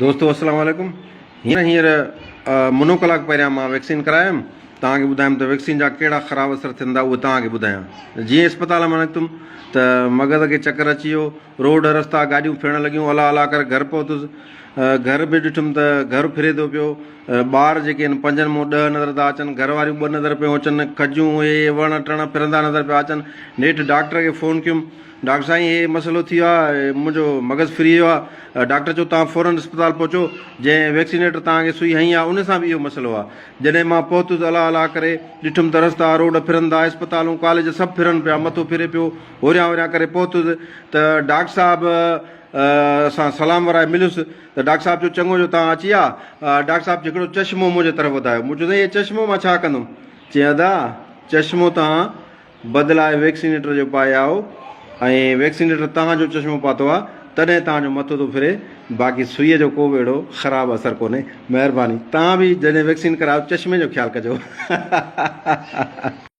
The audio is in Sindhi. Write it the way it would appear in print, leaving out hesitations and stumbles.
دوستو السلام عليڪم هينئر هينئر منو ڪلاڪ پهريان مان ويڪسين ڪرايم توهان کي ٻڌايم ته ويڪسين جا ڪهڙا خراب اثر ٿين ٿا اهي توهان کي ٻڌايان جيئن اسپتال مان نڪتم ته مغز کي چڪر اچي ويو روڊ رستا گاڏيون ڦرڻ لڳيون الله الله ڪري گهر پهتس گهر به ڏٺم ته گهر ڦري ٿو پيو ٻار جيڪي آهن پنجن مون ڏهه نظر ٿا اچن گهر واريون ٻه نظر پيون اچن کجيون اهي وڻ ٽڻ ڦرندا نظر پيا اچن نيٺ ڊاڪٽر کي فون ڪيم ڊاڪٽر سائين هي مسئلو ٿي ويو آهي منهنجو مغز ڦري ويو آهي ڊاڪٽر چيو توهان فورن اسپتال پهچو جنهن ويڪسينيٽر توهان کي سئي هنئي آهي ان سان به اهو مسئلو آهي جڏهن مان پهتس الله الله ڪري ڏٺم ته رستا روڊ ڦرن ٿا اسپتالون ڪاليج سڀ ڦرن پيا مٿو ڦري پيو هوريان هوريان ڪري پهتس ته ڊاڪٽر صاحب سان سلام ورائي مليس ته ڊاڪٽر صاحب چيو چڱو جو توهان اچي ويا ڊاڪٽر صاحب هڪڙو چشمو منهنجي طرف وڌايو مون چيو سائين هي چشمو مان ڇا ڪندم چيائين ادا چشمو توهان بدلاء ويڪسينيٽر جو پائي آئو ۽ ويڪسينيٽر توهان جو چشمو پاتو آ تڏهن توهان جو مٿو ٿو ڦري باقي سوئي جو ڪو به اهڙو خراب اثر ڪونهي مهرباني توهان به جڏهن ويڪسين ڪرايو چشمي جو خيال ڪجو.